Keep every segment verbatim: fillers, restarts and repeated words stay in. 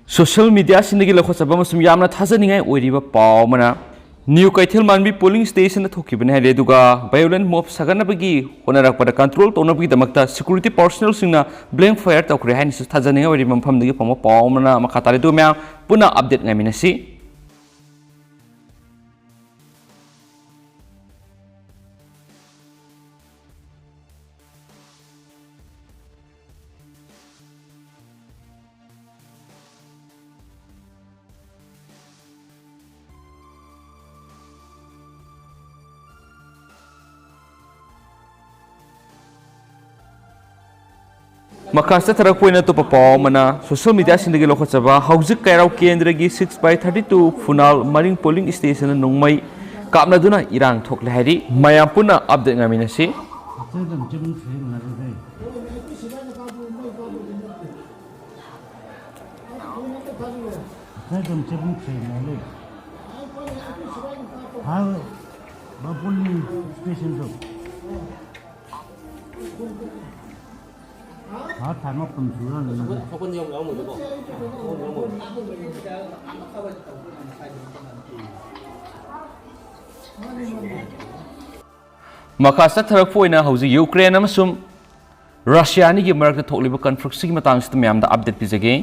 Social ꯃꯤꯗꯤꯌꯥꯁꯤꯡꯗꯒꯤ ꯂꯧꯈꯠꯆꯕ ꯑꯃꯁꯨꯡ ꯌꯥꯝꯅ ꯊꯥꯖꯅꯤꯡꯉꯥꯏ ꯑꯣꯏꯔꯤꯕ ꯄꯥꯎ ꯑꯃꯅ, ꯅ꯭ꯌꯨ ꯀꯩꯊꯦꯜ ꯃꯥꯟꯕꯤ ꯄꯣꯂꯤꯡ ꯁ꯭ꯇꯦꯁꯟꯗ ꯊꯣꯛꯈꯤꯕꯅꯤ ꯍꯥꯏꯔꯦ, ꯑꯗꯨꯒ ꯚꯥꯏꯑꯣꯂꯦꯟ ꯃꯣꯕ ꯁꯥꯒꯠꯅꯕꯒꯤ ꯍꯣꯠꯅꯔꯛꯄꯗ ꯀꯟꯇ꯭ꯔꯣꯜ ꯇꯧꯅꯕꯒꯤꯗꯃꯛꯇ ꯁꯦꯀ꯭ꯌꯨꯔꯤꯇꯤ ꯄꯥꯔꯁꯣꯅꯦꯜꯁꯤꯡꯅ ꯕ꯭ꯂꯦꯡ ꯐꯥꯌꯔ ꯇꯧꯈ꯭ꯔꯦ ꯍꯥꯏꯅꯁꯨ ꯊꯥꯖꯅꯤꯡꯉꯥꯏ ꯑꯣꯏꯔꯤꯕ ꯃꯐꯝꯗꯒꯤ ꯐꯪꯕ ꯄꯥꯎ ꯑꯃꯅ ꯃꯈꯥ ꯇꯥꯔꯦ꯫ ꯑꯗꯨ ꯃꯌꯥꯝ ꯄꯨꯟꯅ ꯑꯞꯗꯦꯠ ꯉꯥꯏꯃꯤꯟꯅꯁꯤ꯫ ꯃꯈꯥ ꯆꯠꯊꯔꯛꯄ ꯑꯣꯏꯅ ꯑꯇꯣꯞꯄ ꯄꯥꯎ ꯑꯃꯅ, ꯁꯣꯁꯤꯌꯦꯜ ꯃꯤꯗꯤꯌꯥꯁꯤꯡꯗꯒꯤ ꯂꯧꯈꯠꯆꯕ, ꯍꯧꯖꯤꯛ ꯀꯩꯔꯥꯎ ꯀꯦꯟꯗ꯭ꯔꯒꯤ six by thirty two Phunal Maring polling ꯁ꯭ꯇꯦꯁꯟꯗ ꯅꯣꯡꯃꯩ ꯀꯥꯞꯅꯗꯨꯅ ꯏꯔꯥꯡ ꯊꯣꯛꯂꯦ ꯍꯥꯏꯔꯤ꯫ ꯃꯌꯥꯝ ꯄꯨꯟꯅ ꯑꯞꯗꯦꯠ ꯉꯥꯏꯃꯤꯟꯅꯁꯤ꯫ ꯉꯁꯥꯏ ꯑꯗꯨꯝ ꯆꯦꯕꯨꯡ ꯊꯦꯡꯅ ꯂꯩ꯫ ꯍꯥꯏ, ꯕꯥꯄꯨꯜꯅꯤ ꯁ꯭ꯇꯦꯁꯟꯗꯣ꯫ ꯍꯥ, ꯊꯥ ꯃꯥꯄꯟ ꯁꯨꯔ ꯂꯩ꯫ ꯃꯈꯥ ꯆꯠꯊꯔꯛꯄ ꯑꯣꯏꯅ ꯍꯧꯖꯤꯛ ꯌꯨꯀ꯭ꯔꯦꯟ ꯑꯃꯁꯨꯡ ꯔꯁꯤꯌꯥ ꯑꯅꯤꯒꯤ ꯃꯔꯛꯇ ꯊꯣꯛꯂꯤꯕ ꯀꯟꯐ꯭ꯂꯤꯛꯁꯤꯒꯤ ꯃꯇꯥꯡꯁꯤꯗ ꯃꯌꯥꯝꯗ ꯑꯞꯗꯦꯠ ꯄꯤꯖꯒꯦ꯫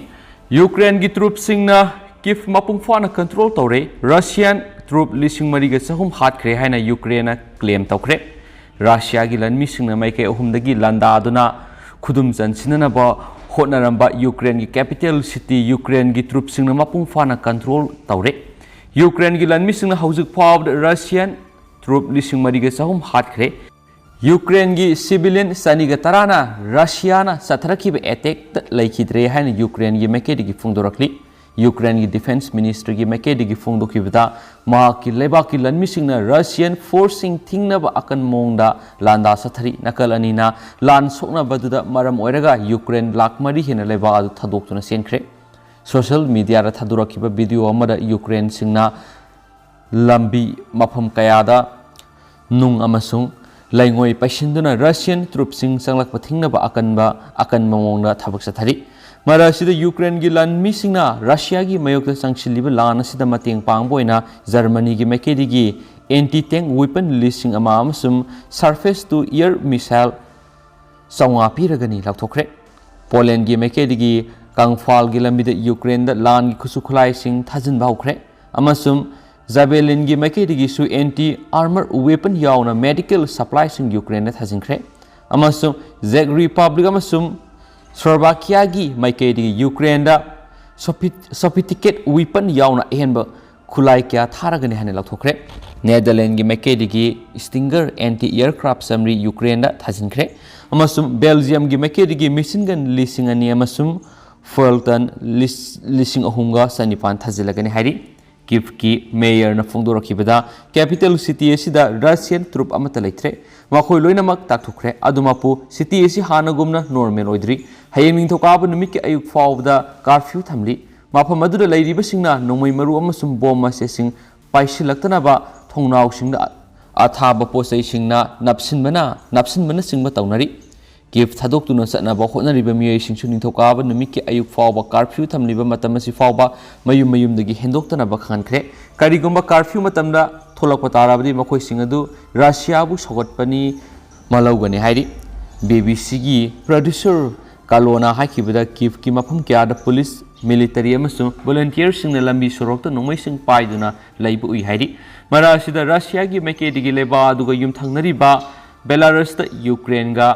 ꯌꯨꯀ꯭ꯔꯦꯟꯒꯤ ꯇ꯭ꯔꯨꯞꯁꯤꯡꯅ ꯀꯤꯐ ꯃꯄꯨꯡ ꯐꯥꯅ ꯀꯟꯇ꯭ꯔꯣꯜ ꯇꯧꯔꯦ꯫ ꯔꯁꯤꯌꯥꯟ ꯇ꯭ꯔꯨꯞ ꯂꯤꯁꯤꯡ ꯃꯔꯤꯒ ꯆꯍꯨꯝ ꯍꯥꯠꯈ꯭ꯔꯦ ꯍꯥꯏꯅ ꯌꯨꯀ꯭ꯔꯦꯟꯅ ꯀ꯭ꯂꯦꯝ ꯇꯧꯈ꯭ꯔꯦ꯫ ꯔꯁꯤꯌꯥꯒꯤ ꯂꯥꯟꯃꯤꯁꯤꯡꯅ ꯃꯥꯏꯀꯩ ꯑꯍꯨꯝꯗꯒꯤ ꯂꯥꯟꯗꯥꯗꯨꯅ ꯈꯨꯗꯨꯝ ꯆꯟꯁꯤꯟꯅꯅꯕ ꯍꯣꯠꯅꯔꯝꯕ ꯌꯨꯀ꯭ꯔꯦꯟꯒꯤ ꯀꯦꯄꯤꯇꯦꯜ ꯁꯤꯇꯤ ꯌꯨꯀ꯭ꯔꯦꯟꯒꯤ ꯇ꯭ꯔꯨꯞꯁꯤꯡꯅ ꯃꯄꯨꯡ ꯐꯥꯅ ꯀꯟꯇ꯭ꯔꯣꯜ ꯇꯧꯔꯦ꯫ ꯌꯨꯀ꯭ꯔꯦꯟꯒꯤ ꯂꯥꯟꯃꯤꯁꯤꯡꯅ ꯍꯧꯖꯤꯛ ꯐꯥꯎꯕꯗ ꯔꯁꯤꯌꯥꯟ ꯇ꯭ꯔꯨꯞ ꯂꯤꯁꯤꯡ ꯃꯔꯤꯒ ꯆꯍꯨꯝ ꯍꯥꯠꯈ꯭ꯔꯦ꯫ ꯌꯨꯀ꯭ꯔꯦꯟꯒꯤ ꯁꯤꯚꯤꯂꯤꯌꯟ ꯆꯅꯤꯒ ꯇꯔꯥꯅ ꯔꯁꯤꯌꯥꯅ ꯆꯠꯊꯔꯛꯈꯤꯕ ꯑꯦꯇꯦꯛꯇ ꯂꯩꯈꯤꯗ꯭ꯔꯦ ꯍꯥꯏꯅ ꯌꯨꯀ꯭ꯔꯦꯟꯒꯤ ꯃꯥꯏꯀꯩꯗꯒꯤ ꯐꯣꯡꯗꯣꯔꯛꯂꯤ꯫ ꯌꯨꯀ꯭ꯔꯦꯟꯒꯤ ꯗꯤꯐꯦꯟꯁ ꯃꯤꯅꯤꯁꯇ꯭ꯔꯤꯒꯤ ꯃꯥꯏꯀꯩꯗꯒꯤ ꯐꯣꯡꯗꯣꯛꯈꯤꯕꯗ, ꯃꯍꯥꯛꯀꯤ ꯂꯩꯕꯥꯛꯀꯤ ꯂꯥꯟꯃꯤꯁꯤꯡꯅ ꯔꯁꯤꯌꯟ ꯐꯣꯔꯁꯁꯤꯡ ꯊꯤꯡꯅꯕ ꯑꯀꯟꯕ ꯃꯑꯣꯡꯗ ꯂꯥꯟꯗꯥ ꯆꯠꯊꯔꯤ꯫ ꯅꯥꯀꯜ ꯑꯅꯤꯅ ꯂꯥꯟ ꯁꯣꯛꯅꯕꯗꯨꯗ ꯃꯔꯝ ꯑꯣꯏꯔꯒ ꯌꯨꯀ꯭ꯔꯦꯟ ꯂꯥꯈ ꯃꯔꯤ ꯍꯦꯟꯅ ꯂꯩꯕꯥꯛ ꯑꯗꯨ ꯊꯥꯗꯣꯛꯇꯨꯅ ꯆꯦꯟꯈ꯭ꯔꯦ꯫ ꯁꯣꯁꯤꯌꯦꯜ ꯃꯤꯗꯤꯌꯥꯗ ꯊꯥꯗꯣꯔꯛꯈꯤꯕ ꯚꯤꯗꯤꯑꯣ ꯑꯃꯗ ꯌꯨꯀ꯭ꯔꯦꯟꯁꯤꯡꯅ ꯂꯝꯕꯤ ꯃꯐꯝ ꯀꯌꯥꯗ ꯅꯨꯡ ꯑꯃꯁꯨꯡ ꯂꯩꯉꯣꯏ ꯄꯩꯁꯤꯟꯗꯨꯅ ꯔꯁꯤꯌꯟ ꯇ꯭ꯔꯨꯞꯁꯤꯡ ꯆꯪꯂꯛꯄ ꯊꯤꯡꯅꯕ ꯑꯀꯟꯕ, ꯑꯀꯟꯕ ꯃꯑꯣꯡꯗ ꯊꯕꯛ ꯆꯠꯊꯔꯤ꯫ ꯃꯔꯛ ꯑꯁꯤꯗ ꯌꯨꯀ꯭ꯔꯦꯟꯒꯤ ꯂꯥꯟꯃꯤꯁꯤꯡꯅ ꯔꯁꯤꯌꯥꯒꯤ ꯃꯥꯌꯣꯛꯇ ꯆꯪꯁꯤꯜꯂꯤꯕ ꯂꯥꯟ ꯑꯁꯤꯗ ꯃꯇꯦꯡ ꯄꯥꯡꯕ ꯑꯣꯏꯅ ꯖꯔꯃꯅꯤꯒꯤ ꯃꯥꯏꯀꯩꯗꯒꯤ anti tank weapon ꯂꯤꯁꯤꯡ ꯑꯃ ꯑꯃꯁꯨꯡ surface to air missile ꯆꯥꯝꯃꯉꯥ ꯄꯤꯔꯒꯅꯤ ꯂꯥꯎꯊꯣꯛꯈ꯭ꯔꯦ꯫ ꯄꯣꯂꯦꯟꯒꯤ ꯃꯥꯏꯀꯩꯗꯒꯤ ꯀꯪꯐꯥꯜꯒꯤ ꯂꯝꯕꯤꯗ ꯌꯨꯀ꯭ꯔꯦꯟꯗ ꯂꯥꯟꯒꯤ ꯈꯨꯠꯁꯨ ꯈꯨꯠꯂꯥꯏꯁꯤꯡ ꯊꯥꯖꯤꯟꯕ ꯍꯧꯈ꯭ꯔꯦ ꯑꯃꯁꯨꯡ ꯖꯥꯕꯦꯂꯤꯟꯒꯤ ꯃꯥꯏꯀꯩꯗꯒꯤꯁꯨ anti armor weapon ꯌꯥꯎꯅ medical supplyꯁꯤꯡ ꯌꯨꯀ꯭ꯔꯦꯟꯗ ꯊꯥꯖꯤꯟꯈ꯭ꯔꯦ ꯑꯃꯁꯨꯡ ꯖꯦꯛ ꯔꯤꯄꯕ꯭ꯂꯤꯛ ꯑꯃꯁꯨꯡ ꯁ꯭ꯂꯣꯚꯥꯀꯤꯌꯥꯒꯤ ꯃꯥꯏꯀꯩꯗꯒꯤ ꯌꯨꯀ꯭ꯔꯦꯟꯗ sophi- sophisticated weapon ꯌꯥꯎꯅ ꯑꯍꯦꯟꯕ ꯈꯨꯠꯂꯥꯏ ꯀꯌꯥ ꯊꯥꯔꯒꯅꯤ ꯍꯥꯏꯅ ꯂꯥꯎꯊꯣꯛꯈ꯭ꯔꯦ꯫ ꯅꯦꯗꯔꯂꯦꯟꯒꯤ ꯃꯥꯏꯀꯩꯗꯒꯤ Stinger anti aircraft ꯆꯥꯃꯔꯤ ꯌꯨꯀ꯭ꯔꯦꯟꯗ ꯊꯥꯖꯤꯟꯈ꯭ꯔꯦ ꯑꯃꯁꯨꯡ ꯕꯦꯜꯖꯤꯌꯝꯒꯤ ꯃꯥꯏꯀꯩꯗꯒꯤ machine gun ꯂꯤꯁꯤꯡ ꯑꯅꯤ ꯑꯃꯁꯨꯡ ꯐꯣꯜꯇꯟ ꯂꯤꯁꯤꯡ ꯑꯍꯨꯝꯒ ꯆꯅꯤꯄꯥꯟ ꯊꯥꯖꯤꯜꯂꯒꯅꯤ ꯍꯥꯏꯔꯤ꯫ ꯀꯤꯚꯀꯤ ꯃꯦꯌꯔꯅ ꯐꯣꯡꯗꯣꯔꯛꯈꯤꯕꯗ capital city ꯑꯁꯤꯗ Russian troop ꯑꯃꯠꯇ ꯂꯩꯇ꯭ꯔꯦ꯫ ꯃꯈꯣꯏ ꯂꯣꯏꯅꯃꯛ ꯇꯥꯛꯊꯣꯛꯈ꯭ꯔꯦ꯫ ꯑꯗꯨꯃꯛꯄꯨ city ꯑꯁꯤ ꯍꯥꯟꯅꯒꯨꯝꯅ normal ꯑꯣꯏꯗ꯭ꯔꯤ꯫ ꯍꯌꯦꯡ ꯅꯤꯡꯊꯧꯀꯥꯕ ꯅꯨꯃꯤꯠꯀꯤ ꯑꯌꯨꯛ ꯐꯥꯎꯕꯗ curfew ꯊꯝꯂꯤ꯫ ꯃꯐꯝ ꯑꯗꯨꯗ ꯂꯩꯔꯤꯕꯁꯤꯡꯅ ꯅꯣꯡꯃꯩ ꯃꯔꯨ ꯑꯃꯁꯨꯡ ꯕꯣꯝ ꯃꯆꯦꯁꯤꯡ ꯄꯥꯏꯁꯤꯜꯂꯛꯇꯅꯕ ꯊꯣꯡꯅꯥꯎꯁꯤꯡꯗ ꯑꯊꯥꯕ ꯄꯣꯠꯆꯩꯁꯤꯡꯅ ꯅꯞꯁꯤꯟꯕꯅ ꯅꯞꯁꯤꯟꯕꯅꯆꯤꯡꯕ ꯇꯧꯅꯔꯤ꯫ ꯀꯤꯚ ꯊꯥꯗꯣꯛꯇꯨꯅ ꯆꯠꯅꯕ ꯍꯣꯠꯅꯔꯤꯕ ꯃꯤꯑꯣꯏꯁꯤꯡꯁꯨ ꯅꯤꯡꯊꯧꯀꯥꯕ ꯅꯨꯃꯤꯠꯀꯤ ꯑꯌꯨꯛ ꯐꯥꯎꯕ curfew ꯊꯝꯂꯤꯕ ꯃꯇꯝ ꯑꯁꯤ ꯐꯥꯎꯕ ꯃꯌꯨꯝ ꯃꯌꯨꯝꯗꯒꯤ ꯍꯦꯟꯗꯣꯛꯇꯅꯕ ꯈꯪꯍꯟꯈ꯭ꯔꯦ꯫ ꯀꯔꯤꯒꯨꯝꯕ curfew ꯃꯇꯝꯗ ꯊꯣꯛꯂꯛꯄ ꯇꯥꯔꯕꯗꯤ ꯃꯈꯣꯏꯁꯤꯡ ꯑꯗꯨ ꯔꯁꯤꯌꯥꯕꯨ ꯁꯧꯒꯠꯄꯅꯤ ꯃꯥꯜꯍꯧꯒꯅꯤ ꯍꯥꯏꯔꯤ꯫ ꯕꯤ ꯕꯤ ꯁꯤꯒꯤ producer ꯀꯥꯂꯣꯅꯥ ꯍꯥꯏꯈꯤꯕꯗ ꯀꯤꯚꯀꯤ ꯃꯐꯝ ꯀꯌꯥꯗ ꯄꯨꯂꯤꯁ, ꯃꯤꯂꯤꯇꯔꯤ ꯑꯃꯁꯨꯡ ꯚꯣꯂꯨꯟꯇꯤꯌꯔꯁꯤꯡꯅ ꯂꯝꯕꯤ ꯁꯣꯔꯣꯛꯇ ꯅꯣꯡꯃꯩꯁꯤꯡ ꯄꯥꯏꯗꯨꯅ ꯂꯩꯕ ꯎꯏ ꯍꯥꯏꯔꯤ꯫ ꯃꯔꯛ ꯑꯁꯤꯗ ꯔꯁꯤꯌꯥꯒꯤ ꯃꯥꯏꯀꯩꯗꯒꯤ ꯂꯩꯕꯥꯛ ꯑꯗꯨꯒ ꯌꯨꯝꯊꯪꯅꯔꯤꯕ ꯕꯦꯂꯥꯔꯁꯇ ꯌꯨꯀ꯭ꯔꯦꯟꯒ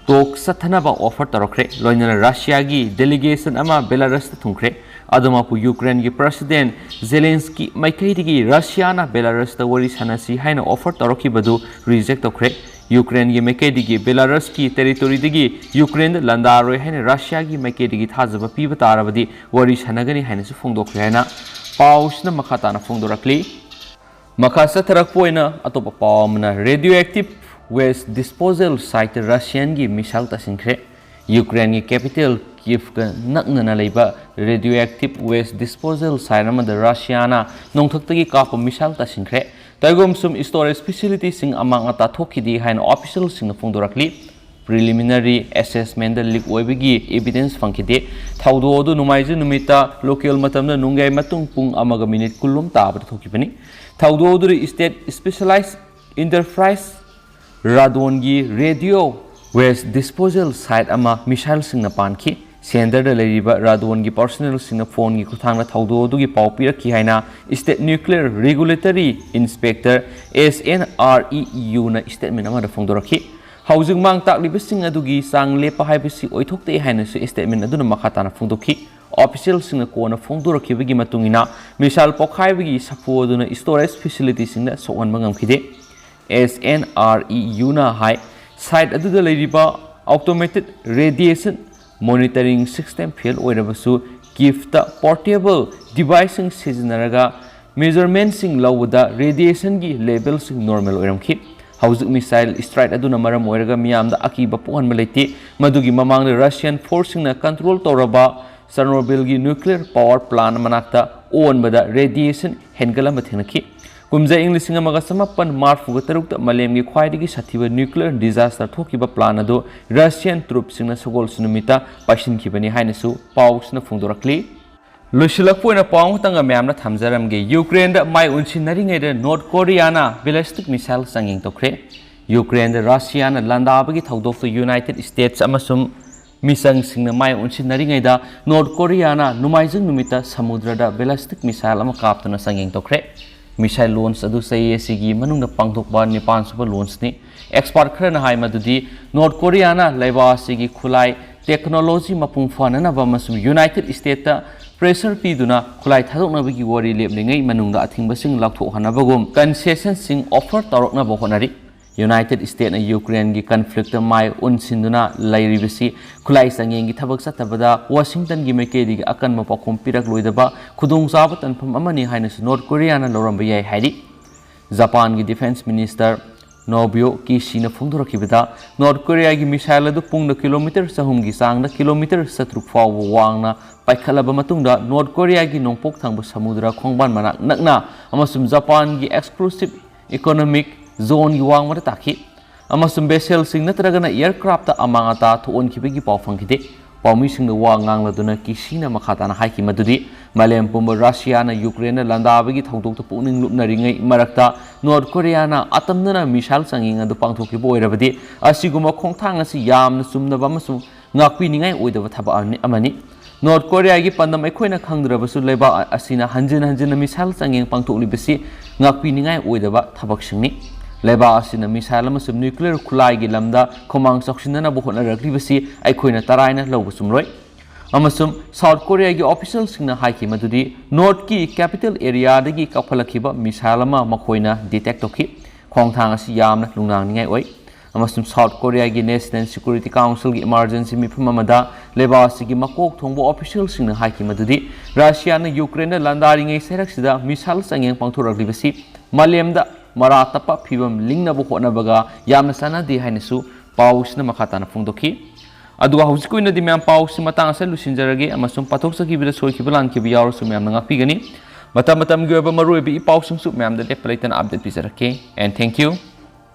talk ꯆꯠꯊꯅꯕ offer ꯇꯧꯔꯛꯈ꯭ꯔꯦ꯫ ꯂꯣꯏꯅꯅ ꯔꯁꯤꯌꯥꯒꯤ delegation ꯑꯃ ꯕꯦꯂꯥꯔꯁꯇ ꯊꯨꯡꯈ꯭ꯔꯦ꯫ ꯑꯗꯨꯃꯛꯄꯨ ꯌꯨꯀ꯭ꯔꯦꯟꯒꯤ President Zelensky ꯃꯥꯏꯀꯩꯗꯒꯤ ꯔꯁꯤꯌꯥꯅ ꯕꯦꯂꯥꯔꯁꯇ ꯋꯥꯔꯤ ꯁꯥꯟꯅꯁꯤ ꯍꯥꯏꯅ offer ꯇꯧꯔꯛꯈꯤꯕꯗꯨ reject ꯇꯧꯈ꯭ꯔꯦ꯫ ꯌꯨꯀ꯭ꯔꯦꯟꯒꯤ ꯃꯥꯏꯀꯩꯗꯒꯤ ꯕꯦꯂꯥꯔꯁꯀꯤ territoryꯗꯒꯤ ꯌꯨꯀ꯭ꯔꯦꯟꯗ ꯂꯥꯟꯗꯥꯔꯣꯏ ꯍꯥꯏꯅ ꯔꯁꯤꯌꯥꯒꯤ ꯃꯥꯏꯀꯩꯗꯒꯤ ꯊꯥꯖꯕ ꯄꯤꯕ ꯇꯥꯔꯕꯗꯤ ꯋꯥꯔꯤ ꯁꯥꯟꯅꯒꯅꯤ ꯍꯥꯏꯅꯁꯨ ꯐꯣꯡꯗꯣꯛꯈ꯭ꯔꯦ ꯍꯥꯏꯅ ꯄꯥꯎꯁꯤꯅ ꯃꯈꯥ ꯇꯥꯅ ꯐꯣꯡꯗꯣꯔꯛꯂꯤ꯫ ꯃꯈꯥ ꯆꯠꯊꯔꯛꯄ ꯑꯣꯏꯅ ꯑꯇꯣꯞꯄ ꯄꯥꯎ ꯑꯃꯅ, radioactive waste disposal site ꯔꯁꯤꯌꯥꯟꯒꯤ missile ꯇꯥꯁꯤꯟꯈ꯭ꯔꯦ꯫ ꯌꯨꯀ꯭ꯔꯦꯟꯒꯤ capital ꯀꯤꯚꯀ ꯅꯛꯅꯅ ꯂꯩꯕ radioactive waste disposal site ꯑꯃꯗ ꯔꯁꯤꯌꯥꯅ ꯅꯣꯡꯊꯛꯇꯒꯤ ꯀꯥꯞꯄ missile ꯇꯥꯁꯤꯟꯈ꯭ꯔꯦ꯫ ꯇꯥꯏꯒꯣꯝꯁꯨꯝ storage facilityꯁꯤꯡ ꯑꯃꯥꯡ ꯑꯇꯥ ꯊꯣꯛꯈꯤꯗꯦ ꯍꯥꯏꯅ officialꯁꯤꯡꯅ ꯐꯣꯡꯗꯣꯔꯛꯂꯤ꯫ ꯄ꯭ꯔꯤꯂꯤꯃꯤꯅꯔꯤ ꯑꯦꯁꯦꯁꯃꯦꯟꯗ ꯂꯤꯛ ꯑꯣꯏꯕꯒꯤ ꯑꯦꯚꯤꯗꯦꯟꯁ ꯐꯪꯈꯤꯗꯦ꯫ ꯊꯧꯗꯣꯛ ꯑꯗꯨ ꯅꯣꯡꯃꯥꯏꯖꯤꯡ ꯅꯨꯃꯤꯠꯇ ꯂꯣꯀꯦꯜ ꯃꯇꯝꯗ ꯅꯨꯡꯌꯥꯏ ꯃꯇꯨꯡ ꯄꯨꯡ ꯑꯃꯒ ꯃꯤꯅꯤꯠ ꯀꯨꯟꯂꯣꯝ ꯇꯥꯕꯗ ꯊꯣꯛꯈꯤꯕꯅꯤ꯫ ꯊꯧꯗꯣꯛ ꯑꯗꯨꯗ ꯁ꯭ꯇꯦꯠ ꯁ꯭ꯄꯦꯁꯤꯌꯦꯂꯥꯏꯖ ꯏꯟꯇꯔꯄ꯭ꯔꯥꯏꯖ ꯔꯥꯗꯣꯟꯒꯤ ꯔꯦꯗꯤꯑꯣ ꯋꯦꯁ ꯗꯤꯁꯄꯣꯖꯦꯜ ꯁꯥꯏꯠ ꯑꯃ ꯃꯤꯁꯥꯏꯜꯁꯤꯡꯅ ꯄꯥꯟꯈꯤ꯫ ꯁꯦꯟꯇꯔꯗ ꯂꯩꯔꯤꯕ ꯔꯥꯗꯣꯟꯒꯤ ꯄꯥꯔꯁꯣꯅꯦꯜꯁꯤꯡꯅ ꯐꯣꯟꯒꯤ ꯈꯨꯠꯊꯥꯡꯗ ꯊꯧꯗꯣꯛ ꯑꯗꯨꯒꯤ ꯄꯥꯎ ꯄꯤꯔꯛꯈꯤ ꯍꯥꯏꯅ state nuclear regulatory inspector, S N R E ꯌꯨꯅ ꯁ꯭ꯇꯦꯠꯃꯦꯟ ꯑꯃꯗ ꯐꯣꯡꯗꯣꯔꯛꯈꯤ꯫ ꯍꯧꯖꯤꯛ ꯃꯥꯡ ꯇꯥꯛꯂꯤꯕꯁꯤꯡ ꯑꯗꯨꯒꯤ ꯆꯥꯡ ꯂꯦꯞꯄ ꯍꯥꯏꯕꯁꯤ ꯑꯣꯏꯊꯣꯛꯇꯦ ꯍꯥꯏꯅꯁꯨ ꯁ꯭ꯇꯦꯠꯃꯦꯟ ꯑꯗꯨꯅ ꯃꯈꯥ ꯇꯥꯅ ꯐꯣꯡꯗꯣꯛꯈꯤ꯫ ꯑꯣꯐꯤꯁꯤꯌꯦꯜꯁꯤꯡꯅ ꯀꯣꯟꯅ ꯐꯣꯡꯗꯣꯔꯛꯈꯤꯕꯒꯤ ꯃꯇꯨꯡ ꯏꯟꯅ, ꯃꯤꯁꯥꯏꯜ ꯄꯣꯈꯥꯏꯕꯒꯤ ꯁꯥꯐꯨ ꯑꯗꯨꯅ ꯁ꯭ꯇꯣꯔꯦꯖ ꯐꯦꯁꯤꯂꯤꯇꯤꯁꯤꯡꯗ ꯁꯣꯛꯍꯟꯕ ꯉꯝꯈꯤꯗꯦ꯫ ꯑꯦꯁ ꯑꯦꯟ ꯑꯥꯔ ꯏ ꯌꯨꯅ ꯍꯥꯏ, ꯁꯥꯏꯠ ꯑꯗꯨꯗ ꯂꯩꯔꯤꯕ automated radiation monitoring system fail ꯑꯣꯏꯔꯕꯁꯨ, ꯀꯤꯐꯇ ꯄꯣꯔꯇꯦꯕꯜ ꯗꯤꯚꯥꯏꯁꯁꯤꯡ ꯁꯤꯖꯤꯟꯅꯔꯒ ꯃꯦꯖꯔꯃꯦꯟꯠꯁꯤꯡ ꯂꯧꯕꯗ ꯔꯦꯗꯤꯌꯦꯁꯟꯒꯤ ꯂꯦꯚꯦꯜꯁꯤꯡ ꯅꯣꯔꯃꯦꯜ ꯑꯣꯏꯔꯝꯈꯤ꯫ ꯍꯧꯖꯤꯛ ꯃꯤꯁꯥꯏꯜ ꯁ꯭ꯇ꯭ꯔꯥꯏꯛ ꯑꯗꯨꯅ ꯃꯔꯝ ꯑꯣꯏꯔꯒ ꯃꯤꯌꯥꯝꯗ ꯑꯀꯤꯕ ꯄꯣꯛꯍꯟꯕ ꯂꯩꯇꯦ꯫ ꯃꯗꯨꯒꯤ ꯃꯃꯥꯡꯗ ꯔꯁꯤꯌꯥꯟ ꯐꯣꯔꯁꯁꯤꯡꯅ ꯀꯟꯇ꯭ꯔꯣꯜ ꯇꯧꯔꯕ ꯆꯔꯅꯣꯕꯤꯜꯒꯤ ꯅ꯭ꯌꯨꯀ꯭ꯂꯤꯌꯔ ꯄꯥꯋꯔ ꯄ꯭ꯂꯥꯟꯠ ꯃꯅꯥꯛꯇ ꯑꯣꯟꯕꯗ ꯔꯦꯗꯤꯌꯦꯁꯟ ꯍꯦꯟꯒꯠꯂꯝꯕ ꯊꯦꯡꯅꯈꯤ꯫ ꯀꯨꯝꯖꯥ ꯏꯪ ꯂꯤꯁꯤꯡ ꯑꯃꯒ ꯆꯃꯥꯄꯟ ꯃꯔꯤꯐꯨ ꯇꯔꯨꯛꯇ ꯃꯥꯂꯦꯝꯒꯤ ꯈ꯭ꯋꯥꯏꯗꯒꯤ ꯁꯥꯊꯤꯕ ꯅ꯭ꯌꯨꯀ꯭ꯂꯤꯌꯔ ꯗꯤꯖꯥꯁꯇꯔ ꯊꯣꯛꯈꯤꯕ ꯄ꯭ꯂꯥꯟꯠ ꯑꯗꯨ ꯔꯁꯤꯌꯥꯟ ꯇ꯭ꯔꯨꯞꯁꯤꯡꯅ ꯁꯒꯣꯜꯁꯦꯟ ꯅꯨꯃꯤꯠꯇ ꯄꯥꯏꯁꯤꯟꯈꯤꯕꯅꯤ ꯍꯥꯏꯅꯁꯨ ꯄꯥꯎꯁꯤꯅ ꯐꯣꯡꯗꯣꯔꯛꯂꯤ꯫ ꯂꯣꯏꯁꯤꯜꯂꯛꯄ ꯑꯣꯏꯅ ꯄꯥꯎ ꯑꯃꯇꯪꯒ ꯃꯌꯥꯝꯅ ꯊꯝꯖꯔꯝꯒꯦ꯫ ꯌꯨꯀ꯭ꯔꯦꯟꯗ ꯃꯥꯏ ꯑꯣꯟꯁꯤꯟꯅꯔꯤꯉꯩꯗ ꯅꯣꯔꯠ ꯀꯣꯔꯤꯌꯥꯅ ꯕꯦꯂꯤꯁꯇꯤꯛ ꯃꯤꯁꯥꯏꯜ ꯆꯥꯡꯌꯦꯡ ꯇꯧꯈ꯭ꯔꯦ꯫ ꯌꯨꯀ꯭ꯔꯦꯟꯗ ꯔꯁꯤꯌꯥꯅ ꯂꯥꯟꯗꯥꯕꯒꯤ ꯊꯧꯗꯣꯛꯇ ꯌꯨꯅꯥꯏꯇꯦꯗ ꯁ꯭ꯇꯦꯠꯁ ꯑꯃꯁꯨꯡ ꯃꯤꯆꯪꯁꯤꯡꯅ ꯃꯥꯏ ꯑꯣꯟꯁꯤꯟꯅꯔꯤꯉꯩꯗ ꯅꯣꯔꯠ ꯀꯣꯔꯤꯌꯥꯅ ꯅꯣꯡꯃꯥꯏꯖꯤꯡ ꯅꯨꯃꯤꯠꯇ ꯁꯃꯨꯗ꯭ꯔꯗ ꯕꯦꯂꯤꯁꯇꯤꯛ ꯃꯤꯁꯥꯏꯜ ꯑꯃ ꯀꯥꯞꯇꯨꯅ ꯆꯥꯡꯌꯦꯡ ꯇꯧꯈ꯭ꯔꯦ꯫ ꯃꯤꯁꯥꯏꯜ ꯂꯣꯟꯆ ꯑꯗꯨ ꯆꯍꯤ ꯑꯁꯤꯒꯤ ꯃꯅꯨꯡꯗ ꯄꯥꯡꯊꯣꯛꯄ ꯅꯤꯄꯥꯟ ꯁꯨꯕ ꯂꯣꯟꯆꯅꯤ꯫ ꯑꯦꯛꯁꯄꯥꯔꯠ ꯈꯔꯅ ꯍꯥꯏ ꯃꯗꯨꯗꯤ ꯅꯣꯔꯠ ꯀꯣꯔꯤꯌꯥꯅ ꯂꯩꯕꯥꯛ ꯑꯁꯤꯒꯤ ꯈꯨꯠꯂꯥꯏ ꯇꯦꯛꯅꯣꯂꯣꯖꯤ ꯃꯄꯨꯡ ꯐꯥꯅꯅꯕ ꯑꯃꯁꯨꯡ ꯌꯨꯅꯥꯏꯇꯦꯗ ꯁ꯭ꯇꯦꯠꯇ ꯄ꯭ꯔꯦꯁꯔ ꯄꯤꯗꯨꯅ ꯈꯨꯠꯂꯥꯏ ꯊꯥꯗꯣꯛꯅꯕꯒꯤ ꯋꯥꯔꯤ ꯂꯦꯞꯂꯤꯉꯩ ꯃꯅꯨꯡꯗ ꯑꯊꯤꯡꯕꯁꯤꯡ ꯂꯥꯎꯊꯣꯛꯍꯟꯅꯕꯒꯨꯝ ꯀꯟꯁꯦꯁꯟꯁꯤꯡ ꯑꯣꯐꯔ ꯇꯧꯔꯛꯅꯕ ꯍꯣꯠꯅꯔꯤ꯫ ꯌꯨꯅꯥꯏꯇꯦꯗ ꯁ꯭ꯇꯦꯠꯅ ꯌꯨꯀ꯭ꯔꯦꯟꯒꯤ ꯀꯟꯐ꯭ꯂꯤꯛꯇ ꯃꯥꯏ ꯑꯣꯟꯁꯤꯟꯗꯨꯅ ꯂꯩꯔꯤꯕꯁꯤ ꯈꯨꯠꯂꯥꯏ ꯆꯥꯡꯌꯦꯡꯒꯤ ꯊꯕꯛ ꯆꯠꯇꯕꯗ ꯋꯥꯁꯤꯡꯇꯟꯒꯤ ꯃꯥꯏꯀꯩꯗꯒꯤ ꯑꯀꯟꯕ ꯄꯥꯎꯈꯨꯝ ꯄꯤꯔꯛꯂꯣꯏꯗꯕ ꯈꯨꯗꯣꯡꯆꯥꯕ ꯇꯥꯟꯐꯝ ꯑꯃꯅꯤ ꯍꯥꯏꯅꯁꯨ ꯅꯣꯔꯠ ꯀꯣꯔꯤꯌꯥꯅ ꯂꯧꯔꯝꯕ ꯌꯥꯏ ꯍꯥꯏꯔꯤ꯫ ꯖꯄꯥꯟꯒꯤ ꯗꯤꯐꯦꯟꯁ ꯃꯤꯅꯤꯁꯇꯔ ꯅꯣꯕꯤꯌꯣ ꯀꯤꯁꯤꯅ ꯐꯣꯡꯗꯣꯔꯛꯈꯤꯕꯗ, ꯅꯣꯔꯠ ꯀꯣꯔꯤꯌꯥꯒꯤ ꯃꯤꯁꯥꯏꯜ ꯑꯗꯨ ꯄꯨꯡꯗ ꯀꯤꯂꯣꯃꯤꯇꯔ ꯆꯍꯨꯝꯒꯤ ꯆꯥꯡꯗ ꯀꯤꯂꯣꯃꯤꯇꯔ ꯆꯥꯇ꯭ꯔꯨꯛ ꯐꯥꯎꯕ ꯋꯥꯡꯅ ꯄꯥꯏꯈꯠꯂꯕ ꯃꯇꯨꯡꯗ ꯅꯣꯔꯠ ꯀꯣꯔꯤꯌꯥꯒꯤ ꯅꯣꯡꯄꯣꯛ ꯊꯪꯕ ꯁꯃꯨꯗ꯭ꯔ ꯈꯣꯡꯕꯥꯟ ꯃꯅꯥꯛ ꯅꯛꯅ ꯑꯃꯁꯨꯡ ꯖꯄꯥꯟꯒꯤ ꯑꯦꯛꯁꯀ꯭ꯂꯨꯁꯤꯚ ꯏꯀꯣꯅꯣꯃꯤꯛ ꯖꯣꯟꯒꯤ ꯋꯥꯡꯃꯗ ꯇꯥꯈꯤ꯫ ꯑꯃꯁꯨꯡ ꯕꯦꯁꯦꯜꯁꯤꯡ ꯅꯠꯇ꯭ꯔꯒꯅ ꯑꯦꯌꯔꯀ꯭ꯔꯥꯐꯇ ꯑꯃꯥꯡ ꯑꯇꯥ ꯊꯣꯛꯍꯟꯈꯤꯕꯒꯤ ꯄꯥꯎ ꯐꯪꯈꯤꯗꯦ꯫ ꯄꯥꯎꯃꯤꯁꯤꯡꯅ ꯋꯥ ꯉꯥꯡꯂꯗꯨꯅ ꯀꯤꯁꯤꯅ ꯃꯈꯥ ꯇꯥꯅ ꯍꯥꯏꯈꯤ ꯃꯗꯨꯗꯤ, ꯃꯥꯂꯦꯝ ꯄꯨꯝꯕ ꯔꯁꯤꯌꯥꯅ ꯌꯨꯀ꯭ꯔꯦꯟꯗ ꯂꯥꯟꯗꯥꯕꯒꯤ ꯊꯧꯗꯣꯛꯇ ꯄꯨꯛꯅꯤꯡ ꯂꯨꯞꯅꯔꯤꯉꯩ ꯃꯔꯛꯇ ꯅꯣꯔꯠ ꯀꯣꯔꯤꯌꯥꯅ ꯑꯇꯝꯅꯅ ꯃꯤꯁꯥꯏꯜ ꯆꯥꯡꯌꯦꯡ ꯑꯗꯨ ꯄꯥꯡꯊꯣꯛꯈꯤꯕ ꯑꯣꯏꯔꯕꯗꯤ, ꯑꯁꯤꯒꯨꯝꯕ ꯈꯣꯡꯊꯥꯡ ꯑꯁꯤ ꯌꯥꯝꯅ ꯆꯨꯝꯗꯕ ꯑꯃꯁꯨꯡ ꯉꯥꯛꯄꯤꯅꯤꯡꯉꯥꯏ ꯑꯣꯏꯗꯕ ꯊꯕꯛ ꯑꯃꯅꯤ꯫ ꯅꯣꯔꯠ ꯀꯣꯔꯤꯌꯥꯒꯤ ꯄꯥꯟꯗꯝ ꯑꯩꯈꯣꯏꯅ ꯈꯪꯗ꯭ꯔꯕꯁꯨ, ꯂꯩꯕꯥꯛ ꯑꯁꯤꯅ ꯍꯟꯖꯤꯟ ꯍꯟꯖꯤꯟꯅ ꯃꯤꯁꯥꯏꯜ ꯆꯥꯡꯌꯦꯡ ꯄꯥꯡꯊꯣꯛꯂꯤꯕꯁꯤ ꯉꯥꯛꯄꯤꯅꯤꯡꯉꯥꯏ ꯑꯣꯏꯗꯕ ꯊꯕꯛꯁꯤꯡꯅꯤ꯫ ꯂꯩꯕꯥꯛ ꯑꯁꯤꯅ ꯃꯤꯁꯥꯏꯜ ꯑꯃꯁꯨꯡ ꯅ꯭ꯌꯨꯀ꯭ꯂꯤꯌꯔ ꯈꯨꯠꯂꯥꯏꯒꯤ ꯂꯝꯗ ꯈꯨꯃꯥꯡ ꯆꯥꯎꯁꯤꯟꯅꯅꯕ ꯍꯣꯠꯅꯔꯛꯂꯤꯕꯁꯤ ꯑꯩꯈꯣꯏꯅ ꯇꯔꯥꯏꯅ ꯂꯧꯕ ꯆꯨꯝꯂꯣꯏ꯫ ꯑꯃꯁꯨꯡ ꯁꯥꯎꯠ ꯀꯣꯔꯤꯌꯥꯒꯤ ꯑꯣꯐꯤꯁꯤꯌꯦꯜꯁꯤꯡꯅ ꯍꯥꯏꯈꯤ ꯃꯗꯨꯗꯤ, ꯅꯣꯔꯠꯀꯤ ꯀꯦꯄꯤꯇꯦꯜ ꯑꯦꯔꯤꯌꯥꯗꯒꯤ ꯀꯥꯞꯈꯠꯂꯛꯈꯤꯕ ꯃꯤꯁꯥꯏꯜ ꯑꯃ ꯃꯈꯣꯏꯅ ꯗꯤꯇꯦꯛ ꯇꯧꯈꯤ꯫ ꯈꯣꯡꯊꯥꯡ ꯑꯁꯤ ꯌꯥꯝꯅ ꯅꯨꯡꯅꯥꯡꯅꯤꯡꯉꯥꯏ ꯑꯣꯏ꯫ ꯑꯃꯁꯨꯡ ꯁꯥꯎꯠ ꯀꯣꯔꯤꯌꯥꯒꯤ ꯅꯦꯁꯅꯦꯜ ꯁꯦꯀ꯭ꯌꯨꯔꯤꯇꯤ ꯀꯥꯎꯟꯁꯤꯜꯒꯤ ꯏꯃꯥꯔꯖꯦꯟꯁꯤ ꯃꯤꯐꯝ ꯑꯃꯗ ꯂꯩꯕꯥꯛ ꯑꯁꯤꯒꯤ ꯃꯀꯣꯛ ꯊꯣꯡꯕ ꯑꯣꯐꯤꯁꯤꯌꯦꯜꯁꯤꯡꯅ ꯍꯥꯏꯈꯤ ꯃꯗꯨꯗꯤ, ꯔꯁꯤꯌꯥꯅ ꯌꯨꯀ꯭ꯔꯦꯟꯗ ꯂꯥꯟꯗꯥꯔꯤꯉꯩ ꯁꯔꯛꯁꯤꯗ ꯃꯤꯁꯥꯏꯜ ꯆꯥꯡꯌꯦꯡ ꯄꯥꯡꯊꯣꯔꯛꯂꯤꯕꯁꯤ ꯃꯥꯂꯦꯝꯗ ꯃꯔꯥ ꯇꯞꯄ ꯐꯤꯕꯝ ꯂꯤꯡꯅꯕ ꯍꯣꯠꯅꯕꯒ ꯌꯥꯝꯅ ꯆꯥꯟꯅꯗꯦ ꯍꯥꯏꯅꯁꯨ ꯄꯥꯎꯁꯤꯅ ꯃꯈꯥ ꯇꯥꯅ ꯐꯣꯡꯗꯣꯛꯈꯤ꯫ ꯑꯗꯨꯒ ꯍꯧꯖꯤꯛꯀꯤ ꯑꯣꯏꯅꯗꯤ ꯃꯌꯥꯝ ꯄꯥꯎꯁꯤ ꯃꯇꯥꯡ ꯑꯁꯤꯗ ꯂꯣꯏꯁꯤꯟꯖꯔꯒꯦ, ꯑꯃꯁꯨꯡ ꯄꯥꯊꯣꯛꯆꯈꯤꯕꯗ ꯁꯣꯏꯈꯤꯕ ꯂꯥꯟꯈꯤꯕ ꯌꯥꯎꯔꯁꯨ ꯃꯌꯥꯝꯅ ꯉꯥꯛꯄꯤꯒꯅꯤ꯫ ꯃꯇꯝ ꯃꯇꯝꯒꯤ ꯑꯣꯏꯕ ꯃꯔꯨꯑꯣꯏꯕ ꯏ ꯄꯥꯎꯁꯤꯡꯁꯨ ꯃꯌꯥꯝꯗ ꯂꯦꯞꯄ ꯂꯩꯇꯅ ꯑꯞꯗꯦꯠ ꯄꯤꯖꯔꯛꯀꯦ꯫ And thank you.